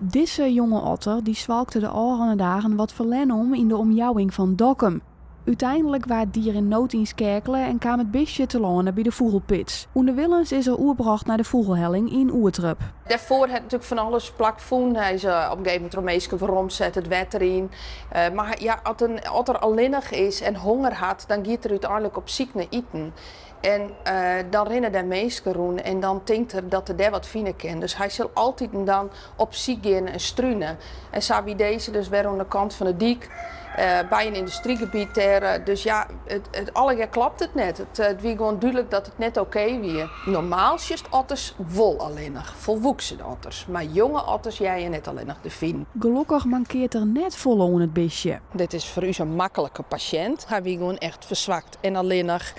Dizze jonge otter dy swalkte de ôfrûne dagen wat ferlern om yn de omjouwing fan Dokkum. Uteinlik waard Dier in Nood ynskeakele en kaam it bistje telâne by de Fûgelpits. Ûnderwilens is er oerbrocht nei de Fûgelhelling yn Oerterp. Dêrfoar hat natuerlik fan alles plakfûn. Hy is op in gegeven momint troch minsken weromset it wetter yn. Mar ja, as in otter allinnich is en honger hat, dan giet er úteinlik op syk nei iten. En dan rinne dêr minsken rûn en dan tinkt er dat er dêr wat fine kin. Dus hy sil altiten dan op syk gean en strune. En sa wie dizze dus wer oan de kant fan de dyk by in yndustrygebiet dêr. Dus ja, it allegear klopt it net. It wie gewoan dúdlik dat it net okee wie. Normaal sjochst otters wol allinnich, folwoeksen otters. Mar jonge otters hearre je net allinnich te finen. Gelokkich mankeart der net folle oan it bistje. Dit is foar ús in maklike pasjint. Hy wie gewoan echt ferswakt en allinnich.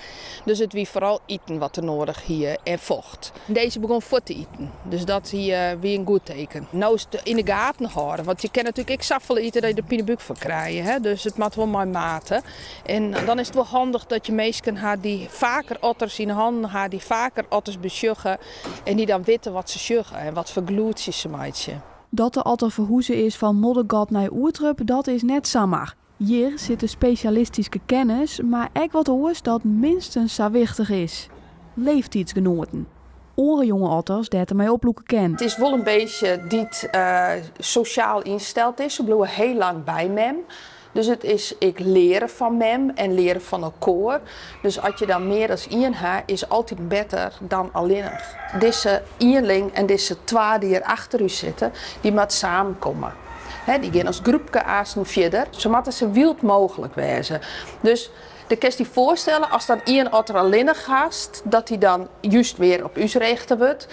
Dus it wie foaral iten wat er noadich hie en focht. Dizze begûn fuort te iten, dus dat wie in goed teken. No is it yn de gaten hâlde, want je kinne natuerlik ek safolle ite dat je der pinebúk fan krije. Hè? Dus it moat wol mei mate. En dan is it wol handich dat je minsken ha dy't faker otters yn 'e hannen ha, dy't faker otters besjogge en dy't dan witte wat se sjogge en wat foar gelûdsjes se meitsje. Dat de otter ferhûze is fan Moddergat nei Oerterp, dat is net samar. Hjir sit de spesjalistyske kennis, mar ek wat oars dat minstens sa wichtich is, leeftiidsgenoaten. Oare jonge otters dêr't er mei oplûke kin. It is wol in beestje dy't sosjaal ynsteld is. Se bliuwe hiel lang by mem. Dus it is ek leare fan mem en leare fan elkoar. Dus as je dan mear as ien ha, is altyd better dan allinnich. Dizze ienling en dizze twa dy't hjir achter ús sitte, dy moat samenkomme. Dy gean as groepke aansten fierder. Se moatte sa wyld mooglik wêze. Dus do kinst dy foarstelle, ast dan ien otter allinnich hast, dat dy dan just mear op ús richte wurdt.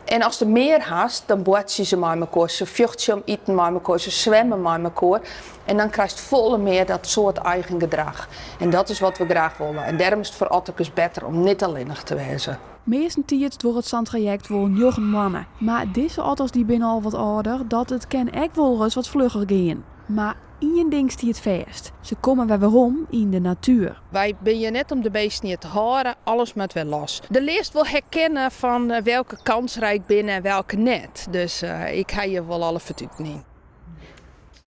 En ast der mear hast, dan boartsje se mei mekoar, se fjochtsje om iten mei mekoar, se swimme mei mekoar. En dan krijst folle mear dat soart eigen gedrach. En dat is wat we graach wolle. En dêrom is it foar otterkes better om net allinnich te wêze. Meastentiids duorret sa'n trajekt wol njoggen moanne. Mar dizze otters dy binne al wat âlder, dat it kin ek wolris wat flugger gean. Mar ien ding stiet fêst, se komme wer werom yn de natuer. Wy binne hjir net om de beesten hjir te hâlden, alles moat wer los. Do learst wol herkennen fan welke kansrijk binne en welke net. Dus ik ha hjir wol alle fertuten yn.